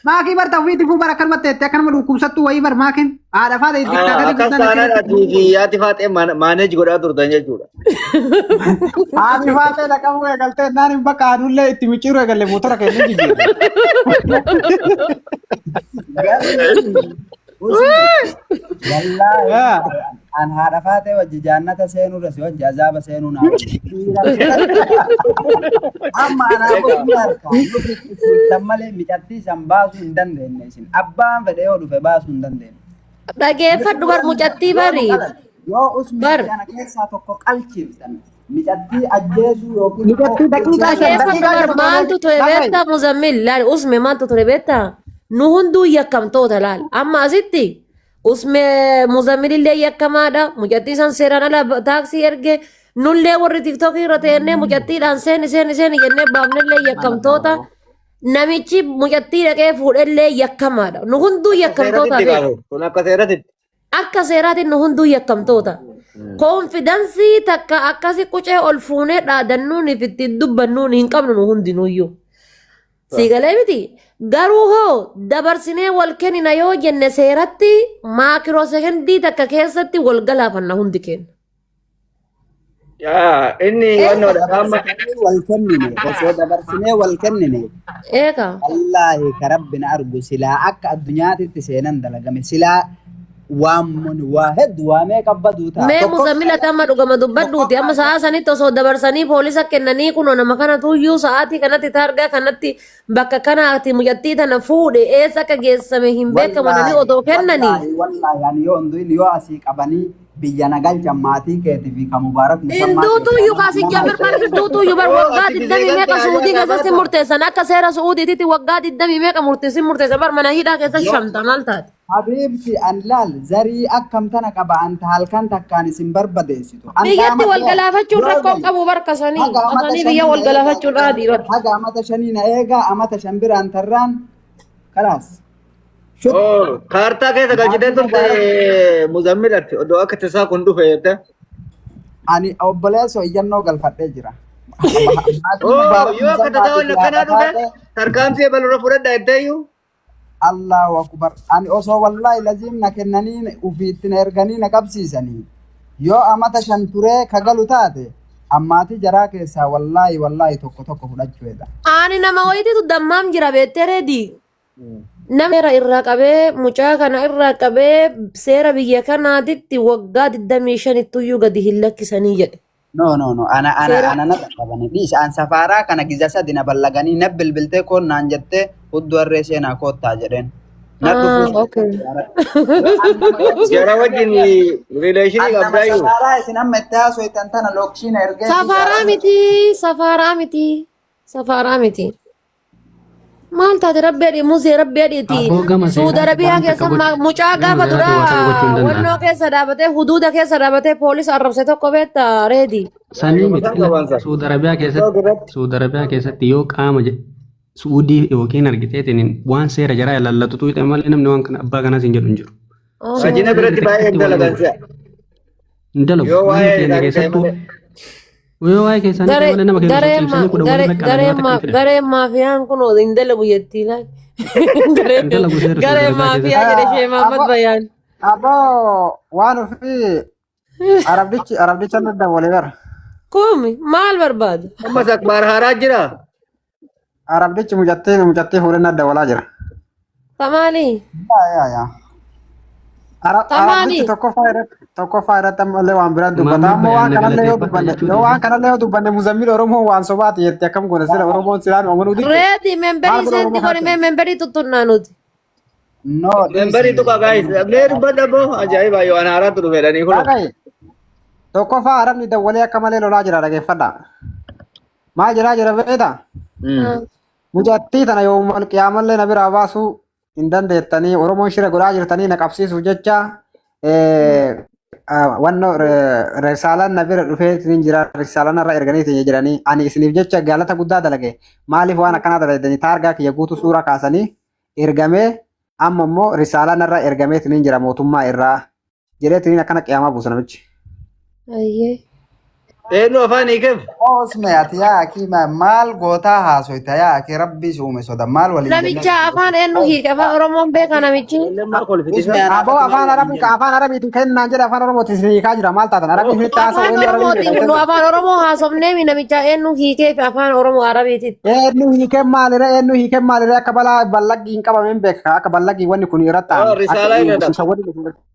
Maakii bar tawfiitti fuu bar akkanuma teette akkanuma dhukkubsattuu wayii bar maakiin haadha faata itti Akkas guddaan taanaan akkanatti. atii fi haati faaxee manage godhaa turtan jechuudha. Haati faatee dhaqabuu eegaltee naan hin bakka adullee itti micciiruu eegalle motora keenya jijjiirre. Wallaahi Yaa. an haadha faatee wajji jaannata seenurra si wajji azaaba seenuu naa wajji. Amma anaa bosni harkaa nu fiqqisiiftan malee micattii san baasuu hin dandeenye isin. Abbaan fedhe yoo dhufe baasuu hin dandeenye. Dhageeffadhu bar mucattii bari. Yoo usmi Bar. kana keessaa tokko qalchiiftan micattii ajjeesuu yookiin Micattii daqiiqaa 5 Dhageeffadhu daqiiqaa bar 5 maaltu ture dhaga'i. beektaa Muzammil laal usme maaltu ture beektaa nu hunduu yakkamtoota laal amma asitti usme Muzammil illee yakkamaadha mucattii san seeraan ala taaksii erge nullee warri tiktookii irra teennee mucattiidhaan seeni seeni seeni jennee baafnellee yakkamtoota namichi mucattii dhaqee fuudhellee yakkamaadha nu hunduu Akka yakkamtoota seeratitti beek qaamu. Kun akka seeratitti. Akka seeraatiin nu hunduu yakkamtoota. Koonfidansii takka akkasi qucee ol fuunee dhaadannuuniif ittiin dubbannuun hin qabnu nu hundinuuyyuu. Sii galee miti. Garuu hoo dabarsinee wal kennina yoo jenne seeratti maakiroo sekendii takka keessatti wal galaafanna hundi keenya. Yaa inni wannoodha amma wal kennine osoo dabarsinee wal kennine Eeka. wallaahi ka rabbi na argu silaa akka addunyaatitti seenan dalagame silaa waan waa hedduu waa meeqa baduu ta'a. Mee Tokko muzammila amma dhugama dubbadhuuti amma sa'aa sanitti osoo dabarsanii poolisa kennanii kunoo nama kana tuyyuu sa'aatii kanatti taargaa kanatti bakka kanaati mucattii tana fuudhe eessa akka geessame hin beekamu jedhanii wallaahi otoo kennanii. wallaahi wallaahi ani yoo hunduun yoo asii qabanii biyya na galchan maatii keetii fi ka mubaarak musammaa Hinduutu keessaa iyyuu nama kaasi nama jamir bar hinduutu iyyuu bar oo waggaa ati digdamii gisee meeqa galte su'uudii ajaa keessatti qabaata. murteessan akka seera su'uudiititti waggaa digdamii meeqa murteessin murteessan bar mana hidhaa keessa yoo shamta maal taate. Habiibti an laal zarii akkam tana qaba anta halkan takkaan isin barbadeessitu. An Biyyatti wal dhaamadhe galaafachuun yoo rakkoo gali qabu barkasanii haga amata qotanii biyya shanii wal na eegaa galaafachuun raadii bar. haga amata shanii na eegaa amata shan biraan tarraan kalaas. Shut Oo kaartaa keessa galchitee maatii turte mubaarak muzammilatti odoo akka tasaa kun dhufe jette. ani obboleessoo iyyannoo galfadhee jira. Maatii Oo mubaarak yoo akka tasaa musammaatiif wanni haadha akkanaa dhufe faatee tarkaanfii ebalurra fudhadha jetteeyyuu. Allahu akbar. Ani osoo wallaahi laziim na kennanii ufiitti na erganii na qabsiisanii yoo amata shan turee ka galu taate ammaatii jaraa keessaa wallaahi wallaahi tokko tokko fudhachuu hedha. Ani nama wayitiitu dammaam jira beektee reedii. Nama seera irraa qabee mucaa kana irraa qabee seera biyya kanaatitti waggaa 25 iyyuu gadi hin lakkisanii jedhe. No no no ana ana Seera ana na qaqqabani dhiisa an safaaraa kana giza sadi na ballaganii na bilbiltee koon naan jettee hudduu harree seenaa koottaa jedheen. Na Ah, dhufuu okay. yoo an nama Jara wajjin rileeshinii an nama qabdaayyuu. safaaraa isin amma itti haasoitan tana lokshiina ergeetii Safaaraa jaarsa miti, safaaraa miti, safaaraa miti. Maal taate rabbi adii musee rabbi adiiti. Abboo gama Suudi seeraatti Arabiyaa waan takka keessa gochuu mucaa gama gaafa seeraatti waa takka gochuu hin duraa danda'an. wannoo keessa dhaabatee huduuda keessa dhaabatee poolisa arrabse tokko beekta reedi. Sanii Yeroo miti isaan ila qaban sana. Suudi Arabiyaa Tiktok keessatti irratti. Suudi Arabiyaa keessatti yoo qaama Suudii yookiin argiteetiin waan seera jaraa ilaallatutu hidhame malee namni waan kana abbaa kanaas hin jedhu hin jiru. Sajina Seerri biratti baay'ee takkatti hin wal dalagan godha. si'a. Hin dalagu. Yoo Namni waa'ee keenya isaanii ta'e keessattuu malee. yoo waa'ee keessaanii ta'e Garee malee nama keenya osoo garee cimsanii kudha garee walirra garee qalanii waan takka hin fidan. garee maafiyaan kun hin dalagu jettii laal. Garee Hin dalagu seera Suudi garee Arabiyaa maafiyaa keessatti. jedhe Shee Mahammad Aboo Bayaan. aboo waan ofii arabdichi arabdicha nu dabalee bara. Kumi maal barbaada? Ammas akbaar haaraa jira. Arabdichi mucattii mucattii fuudhee na dabalaa jira. Tamaali. Yaa yaa yaa. Tamaali. Arabdichi tokkoffaa irratti ammallee waan biraa dubbata. Maammoo Ammoo waan Bayaan na kanallee yoo galateeffadha dubbanne jechuu yoo waan dhiise. kanallee yoo dubbanne muzammil Oromoo waan sobaati jette akkam goone sila Oromoon silaan amanuu didde. Reedi Maal memberii godha seenti Oromoo godhi kanatti? mee memberii tuttunnaa nuti. No Membarii dhiisi. tuqa guys. Mee dubbadha boo ajaa'iba yoo ana haaraatu dhufe jedhanii kunoo. Dhagaye tokkoffaa arabni dawwalee akka malee lolaa jira dhageeffadha. Maal jedhaa jira beektaa? Mucattii tana yoomumal qiyaamallee na biraa baasuu hin dandeettanii Oromoon shira godhaa jirtanii na qabsiisuuf jecha wanno risaalaan na bira dhufee isiniin jira risaalaan irra erganii isin jedhanii ani isiniif jecha galata guddaa dalage maaliif waan akkanaa dalagdanii taargaa kiyya guutuu suuraa kaasanii ergamee amma immoo risaalaan irra ergamee isiniin jira mootummaa irraa jedhee isiniin akkana qiyaamaa buusa namichi. Ayyee. Eenyu afaan hiikeef? Osme ati yaa akii maal gootaa haasoyta yaa akii rabbii si uume soda maal waliin jennee. Namicha afaan eenyu hiike afaan Oromoon beeka namichi. Lammaa kolfitisa. Usme anaa Aboo afaan Arabii afaan Arabiitiin kennaan jedhe afaan Oromootiin isin hiikaa jira maal taatan Arabii isinitti haasa'u Afaan eenyu Arabii Oromootiin nu afaan Oromoo haasofneemi namicha eenyu hiikeef afaan Oromoo Arabiitiin. Eenyu hiikee maalire eenyu hiikee maalire akka balaa ballaggii hin qabameen beeka akka ballaggii wanni kun irratti Oh, risaalaa irra dha.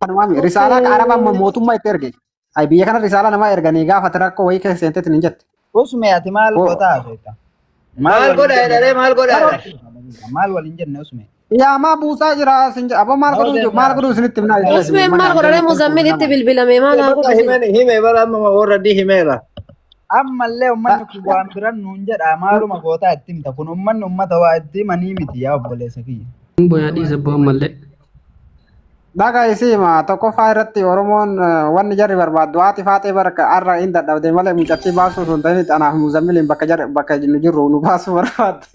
ta'an. Risaalaa araba mootummaa itti erge. Ay biyya kana risaalaa nama erganii gaafate rakkoo wayii keessa seenteetiin hin jette. Usme ati maal gootaa haasoyta? Maal godha jedhee maal godha jedha? Maal waliin jenne usme? Yaamaa buusaa jira sin jedha. Aboo maal godhuu maal godhuu isinitti himnaa jira. Usmeen maal godhane Muzammilitti bilbilame maal haa Bakka godhu? himeen hime bara amma warra di himeera. Ammallee uummanni kun waan biran nuun jedha maaluma gootaa itti himta kun uummanni uummata waa itti himanii miti yaa obboleessa kiyya. Boyaa dhiisa abboo ammallee. Dhaga isiima tokkoffaa irratti Oromoon wanni jarri barbaaddu haati faaxee barka har'a hin dadhabde malee mucattii baasuu osoo hin ta'in anaaf muzammiliin bakka jarri bakka nu jirru nu baasuu barbaadde.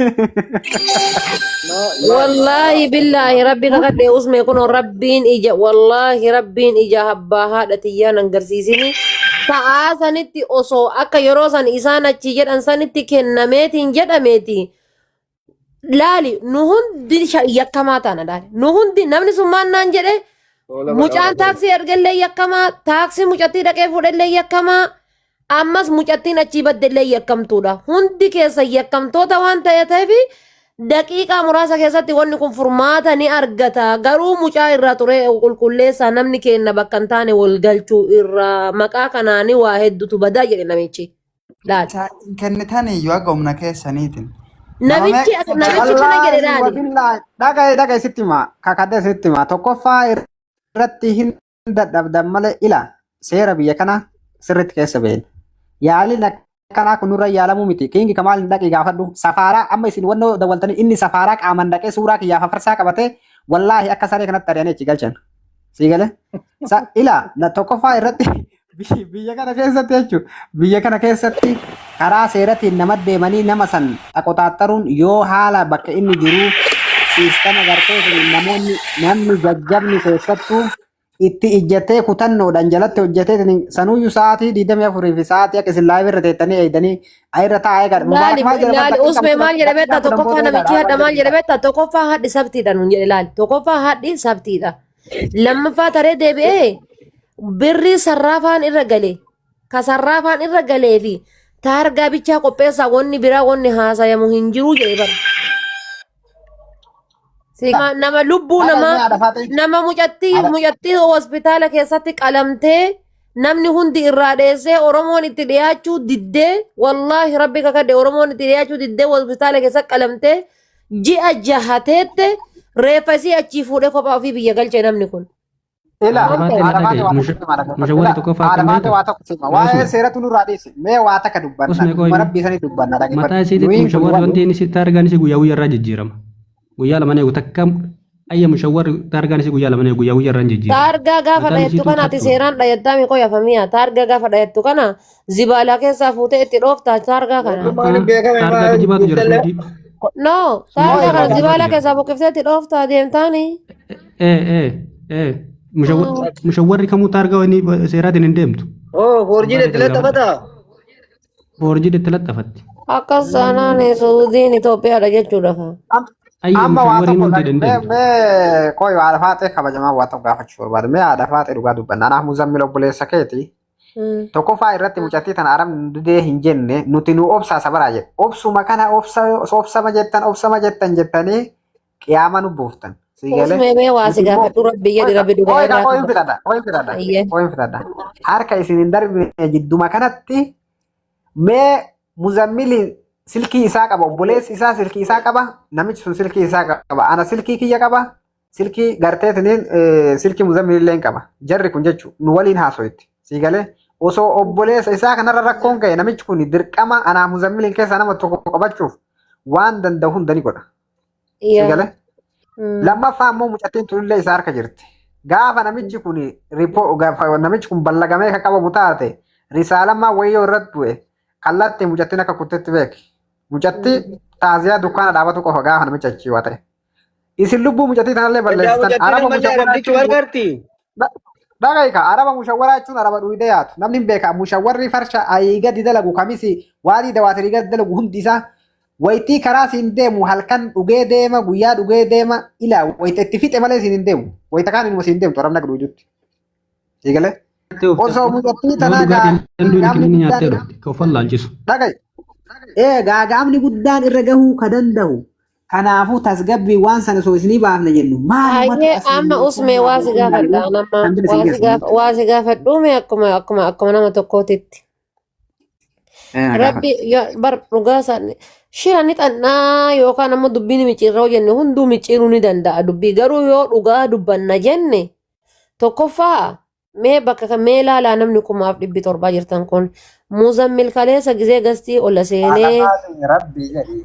Wallaahi billaahi rabbi kakadhe usme kun rabbiin ija wallaahi rabbiin ija abbaa haadha tiyyaa nan garsiisini. Sa'aa sanitti osoo akka yeroo san isaan achi jedhan sanitti kennameetiin jedhameeti. Laali nu hundi yakkamaa taana laali. Nu hundi namni sun maal naan jedhe mucaan taaksii ergellee yakkamaa taaksii mucattii dhaqee fuudhellee yakkamaa ammas mucattiin achii baddellee yakkamtuudha. Hundi keessa yakkamtoota waan ta'eef daqiiqaa muraasa keessatti wanni kun furmaata ni argata. Garuu mucaa irraa ture qulqulleessaa namni kenna bakka hin taane wal galchuu irraa maqaa kanaanii waa hedduutu badaa jedhe namichi. Laali. Kennitanii iyyuu akka humna keessaniitiin. Nama Namichi meeqa namichi kana jedhe Wallaahi laali. wabillaahi dhagaye dhagaye sitti hima kakadhe sitti hima tokkoffaa irratti hin dadhabdan malee ila seera biyya kana sirriitti keessa ba'een. Yaaliin akkanaa kun nurra yaalamuu miti. Kiingi kamaal hin dhaqii gaafadhu. Safaaraa amma isin wannoo dawwaltanii inni safaaraa qaaman dhaqee suuraa kiyyaaf afarsaa qabatee wallaahi akka saree kanatti ari'anii achi galchan. Sii galee? Ila na tokkoffaa irratti biyya kana keessatti jechuun biyya kana keessatti karaa seeratiin nama deemanii nama san qoxaaxaruun yoo haala bakka inni jiru siistama gartee sun namoonni namni jajjabni keessattuu itti ijjatee kutannoodhaan jalatti hojjetee sanuyyuu sa'aatii 24 fi sa'aatii akka isin live irra teettanii eegdanii irra taa'ee gara Laali Mubaarak maal jedhama laali daqiiqaa usme maal jedhe beektaa daqiiqaa 10 tokkoffaa booda namichi eegaadha hadha waan maal jedhe jedhu. beektaa tokkoffaa hadhi sabtiidha nuun jedhe laali tokkoffaa hadhi sabtiidha lammaffaa taree deebi'ee birrii sarraafaan irra gale ka sarraafaan irra galee fi taargaa bichaa qopheessaa wanni biraa wanni haasayamu hin jiru jedhe bara. Nama lubbuu Haadha namaa mee haadha faaxee nama mucattii haadha mucattii hospitaala keessatti qalamtee namni hundi irraa dheessee Oromoon itti dhiyaachuu diddee wallaahi rabbi kakadhe Oromoon itti dhiyaachuu diddee hospitaala keessatti qalamtee ji'a jaha teette reeffa isii achii fuudhee kophaa ofii biyya galche namni kun. Ila Haadha faaxee na haadha faaxee dhagaye. waa tokko sima dhaggeeffadhu. Mushawwarri Ila tokkoffaa haadha akkam faaxee beekta? waa tokko sima. Mee Waa'ee usme. seeratu nurraa dhiisi. Mee waa takka dubbanna. Usme Dhuma qoy rabbii sanii dubbanna mataa dhaggeeffadhu. isiititti Nuyiin kun mushawwarri waan wanti inni sitti argaan isii guyyaa guyyaa irraa jijjiirama. Guyyaa lama eegu takka ayya mushawwarri taargaan isii guyyaa lama eegu guyyaa guyyaa irraa jijjiirama. Taargaa gaafa Mataan dhayattu isiituu kana ati hattuudha. seeraan dhayattaa mi qoyafamiya. Taargaa gaafa dhayattu kana zibaalaa keessaa fuutee itti dhooftaa taargaa kana. Mootummaan hin beekame Taargaa maal kijibaatu jira guutallee. suudii. No, Suudii taargaa taargaa kana kijibaatu zibaalaa jira. keessaa buqqiftee itti dhooftaa deemtaani. Ee ee ee mushawwarri kamuu taargaa wanni seeraatiin hin deemtu. Oh, foorjiin Abbaa itti feetan gaafadha. laxxafata. Foorjiin itti laxxafatti. Akkas taanaan Suudiin Itoophiyaadha jechuudha. Ayya Amma waa mushawwarriin tokko hundi mee dandeemtu. mee qoy haadha faaxee kabajamaa waa tokko gaafachuu barbaada. Mee haadha faaxee dhugaa dubbanna. Anaaf muzammil obboleessa keeti. Tokkoffaa irratti mucattii tana arabni didee hin jenne nuti nu obsaa sabaraa jedhe. Obsuma kana obsa obsama jettan obsama jettan jettanii qiyaama nu buuftan. Sii galee Usmee mee waa si nuti immoo gaafadhu rabbi jedhi rabbi dhugaa qoy irraa qoy qaba. fidadha qoy fidadha Ayyee. qoy fidadha. Harka isin hin darbine jidduma kanatti mee muzammiliin silkii isaa qaba obboleessi isaa silkii isaa qaba namichi sun silkii isaa qaba ana silkii kiyya qaba silkii garteetiniin silkii muzammilillee hin qaba jarri kun jechu nu waliin haaso'itti sii galee osoo obboleessa isaa kanarra rakkoon ga'e namichi kun dirqama anaa muzammiliin keessaa nama tokko qabachuuf waan danda'u hunda ni godha sii Yaa. galee lammaffaa immoo mucattiin tunillee isaa harka jirti gaafa namichi kun gaafa namichi kun ballagamee kan qabamu taate risaalammaa wayyoo irratti bu'e kallattii mucattiin akka kuttetti beeki. Mucattii taaziyaa dukkaana dhaabatu qofa gaafa namicha achii waa ta'e. Isin lubbuu mucattii tanallee Eddaa balleessitan mucattiin araba ammallee mucaa arabdichi wal garti. Dhaga'i ka araba mushawwaraa jechuun araba dhuyidee yaatu. Namni hin beeka mushawwarri farsha ayii gadi dalagu kamisi waadii dawaatirii gadi dalagu hundi isaa waytii karaa siin deemu halkan dhugee deema guyyaa dhugee deema ilaa wayita itti fixe malee siin hin deemu. Wayita kaan inuma siin deemtu arabni akka dhuydutti. Eegale. Osoo mucattii Yoo tanaa gaa dhugaatiin danduu gaamni kiniini guddaan nyaattee dhufte ka of wallaalchisu. dhaga'i. Ee gaagaamni guddaan irra gahuu ka danda'u. Kanaafuu tasgabbii waan sana osoo isinii baafne jennu maalumatu Hayyee asii amma usmee waa si gaafadha nama kan bira isin waa si geessu. gaafa waa si gaafadhuume akkuma akkuma akkuma nama tokkootitti. Ee na Rabbi gaafadhu. yaa bar dhugaa isaan shira ni xannaa yookaan ammoo dubbii ni micciirra jenne hunduu micciiruu ni danda'a dubbii garuu yoo dhugaa dubbanna jenne tokkoffaa mee bakka kan mee ilaalaa namni 1700 jirtan kun Muzammil kaleessa gizee gastii ola seenee Rabbi jedhi.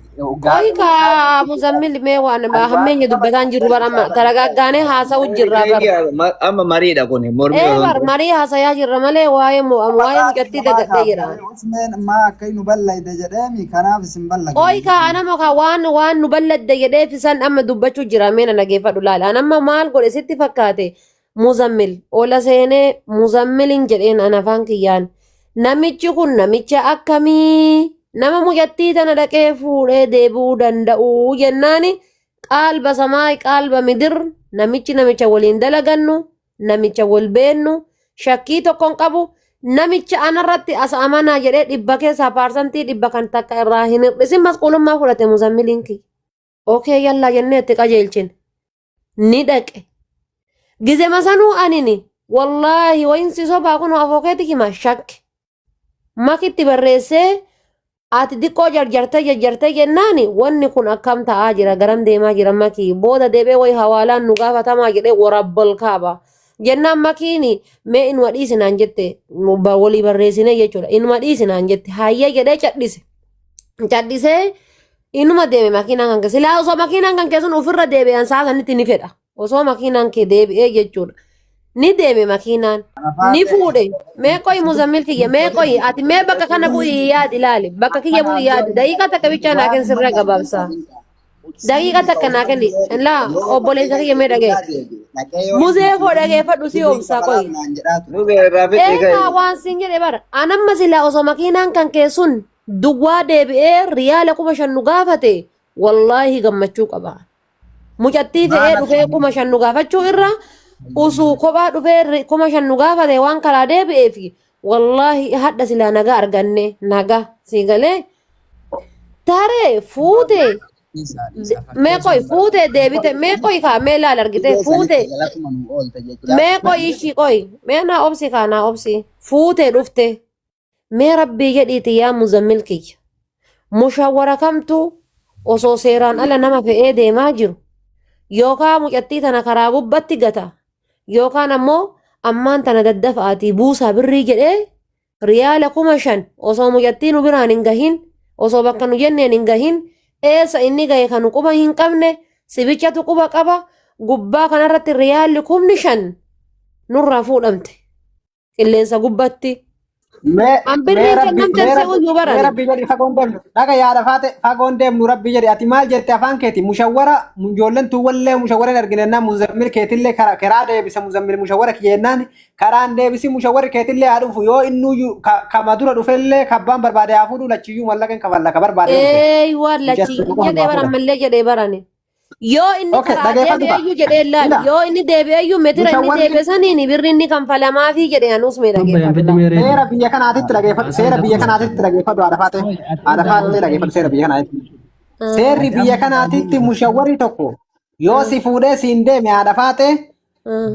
qoyi kaa Muzammil mee waan hammeenya dubbataan jirru bar amma taragaaggaanee haasa'u jirra bar. Amma mariidha kun mormii Ee osoo hin bar ta'in. marii haasayaa jirra malee waa'ee waa'ee mucattii dagadhee jira. Usmeen maa akka nu ballayde jedheemi kanaaf isin Qoyi ballagne. kaa anama kaa waan waan nu balladde jedheef isan amma dubbachuu jira mee na dhageeffadhu laala. Anamma maal godhe sitti fakkaate Muzammil ola seenee Muzammilin jedheen an afaan kiyyaan namichi kun namicha akkamii nama mucattii tana dhaqee fuudhee deebi'uu danda'u jennaani qaalba samaay qaalba midir namichi namicha waliin dalagannu namicha wal beennu shakkii tokkon qabu namicha anarratti as amanaa jedhee dhibba keessaa paarsantii dhibba kan takka irraa hin hir'isin masquulummaa fudhate Muzammiliin kiyya. Okee yallaa jennee itti qajeelchine. Ni dhaqe. Gizema sanuu anini wallaahi wayin si sobaa kun afookeeti hima shakke. Makitti barreessee ati diqqoo jarjartee jarjartee jennaani wanni kun akkam ta'aa jira garam deemaa jira makii booda deebee wayi hawaalaan nu gaafatamaa jedhee warabbal kaaba. Jennaan makiini mee inuma dhiisinaan jette walii barreessinee jechuudha inuma dhiisinaan jette hayyee jedhee cadhise. Cadhisee Inuma deeme makiinaan kan kee silaa osoo makiinaan kan kee sun ofirra deebi'an sa'a sanitti ni fedha. Osoo makiinaan kee deebi'ee jechuudha. Ni deeme makiinaan. Ni fuudhe. Mee qoyi muzammil kiyya mee qoyi ati mee bakka kana bu'ii yaadi ilaali. Bakka kiyya bu'ii yaadi. Daqiiqaa takka bichaa naa kenni sirra gabaabsa. Daqiiqaa takka naa kenni. Laa obboleessa kiyya mee dhagaye. Muzee koo dhageeffadhu si obsa qoyi. Nube irraa fixii Eegaa ka'e. waan siin jedhe bara. Anamma silaa osoo makiinaan kan kee sun duwwaa deebi'ee riyaala 5,000 nu gaafate wallaahi gammachuu qaba. Mucattii fe'ee dhufee 5,000 nu gaafachuu irra usuu kophaa dhufee 5,000 nu gaafate waan karaa deebi'eef wallaahi hadha silaa nagaa arganne nagaa sii galee taree fuute mee qoy fuute deebite mee qoy kaa mee laal argite fuute mee qoy ishii qoy mee naa obsi kaa naa obsi fuute dhufte Mee rabbii jedhiiti yaa muzammil kiyya. Mushawwara kamtu osoo seeraan ala nama fe'ee deemaa jiru yookaan mucattii tana karaa gubbatti gata yookaan ammoo ammaan tana daddafa'aatii buusaa birrii jedhee riyaala 5,000 osoo mucattii nu biraan hin gahin osoo bakka nu jenneen hin gahin eessa inni gahe kan nu quba hin qabne sibichatu quba qaba gubbaa kanarratti riyaalli 5,000 nurraa fuudhamte. Qilleensa gubbatti. Mee An mee birriin rabbi kennamte mee se'u rabbi iyyuu mee barani. rabbi jedhi fagoon deemnu dhaga yaada faate fagoon deemnu rabbi jedhi ati maal jette afaan keeti mushawwara ijoolleen tuuwallee mushawwara hin argine jennaan muzammil keetillee karaa keraa deebisa muzammil mushawwara kiyya jennaan karaan deebisi mushawwarri keetillee haa dhufu yoo innuyyuu kama dura dhufellee kabbaan barbaade haa fuudhu lachiyyuu mallaqa hin kafalla ka barbaade yoo dhufe Ee waan lachii mucatti qofa jedhee nurraa bara fuudha. ammallee jedhee barani. Yoo inni Okay, karaa dhageeffadhu ta'a. deebi'eyyuu jedhee laal. Ila Yoo inni deebi'eyyuu metira inni mushawwarri deebi'e saniin birri inni kanfalamaafii jedhe anuus mee Abba dhageeffadhu yaan fedhi laal. meeree seera biyya kanaatitti dhageeffadhu seera biyya kanaatitti dhageeffadhu haadha faate haadha faate dhageeffadhu seera biyya kanaatitti. Seerri biyya kanaatitti mushawwarri tokko yoo si fuudhee siin deeme haadha faate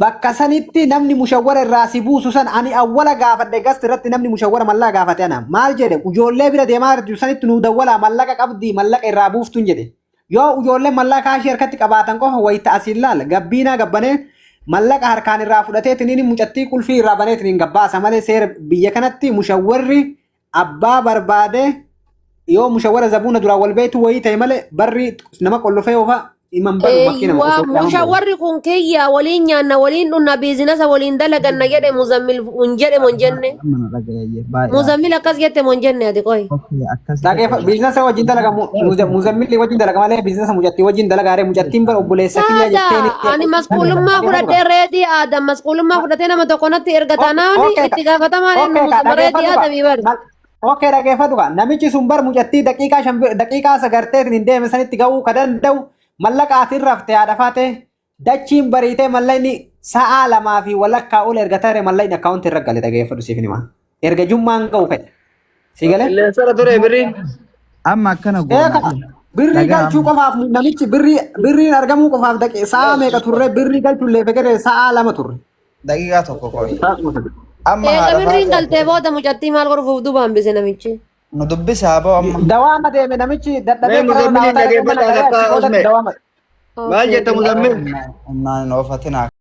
bakka sanitti namni mushawwara irraa si buusu san ani awwala gaafadhe gasti irratti namni mushawwara mallaqa gaafate ana maal jedhe ijoollee bira deemaa jirtu sanitti nuu dawwalaa mallaqa qabdii mallaqa irraa buuftuun jedhe yoo ijoolleen mallaqa kaashii harkatti qabaatan qofa wayita asiin laal gabbiinaa gabbanee mallaqa harkaan irraa fudhatee tiniin mucattii qulfii irraa banee tiniin gabbaasa malee seera biyya kanatti mushawwarri abbaa barbaade yoo mushawwara zabuuna duraan wal beektu wayii ta'e malee barri nama qollofee oofa Iman badu makiinama Eeyyuwaa osoo qiyaaman musha badu. warri kun kiyya waliin nyaanna waliin dhunna biizinasa waliin dalaganna jedhe muzammil hin jedhe mon jenne. Amma na dhagaye baay'ee. Muzammil akkas jette mon jenne ati qoy. Okay, akkas Dhageeffa biizinasa wajjin dalaga muzammilli wajjin dalaga malee biizinasa mucattii wajjin dalagaaree mucattiin bara obboleessa kiyya jetteen Saada ani masquulummaa fudhadhee reedii aadam masquulummaa fudhatee nama tokko natti erga taanaan Okay itti gaafatamaan eenyu okay muzammil reedii dhageeffadhu aadamii bari. kaa okay dhageeffadhu kaa namichi sun bar mucattii daqiiqaa shan daqiiqaa sagarteetiin hin deeme sanitti ga'uu ka danda'u mallaqa atiin rafte haadha faate dachiin bariitee mallaqni sa'aa lamaa fi walakkaa ol erga tare mallaqni akkaawuntii irra gale dhageeffadhu siif hima erga jummaan ga'u ka'e si galee Qilleensarra ture birriin. Amma akkana goona. Eeka birrii Dhagaa galchuu amma. qofaaf namichi birrii birriin argamuu qofaaf daqe sa'a meeqa turre birrii galchuu illee fegere sa'a lama turre. Daqiiqaa tokko qoy. Amma Eega haadha birriin faate galtee booda mucattii maal godhuuf duuba hambise namichi. nu dubbisaa boo amma. Dawaama deeme namichi Mee dadhabee kararra muzammiliin dhaabataa dhaqee mana dhageeffadhaa galee takka achi booda Usme. dawaama. Maal Okay. jetta muzammil? Humnaan hin oofatinaa.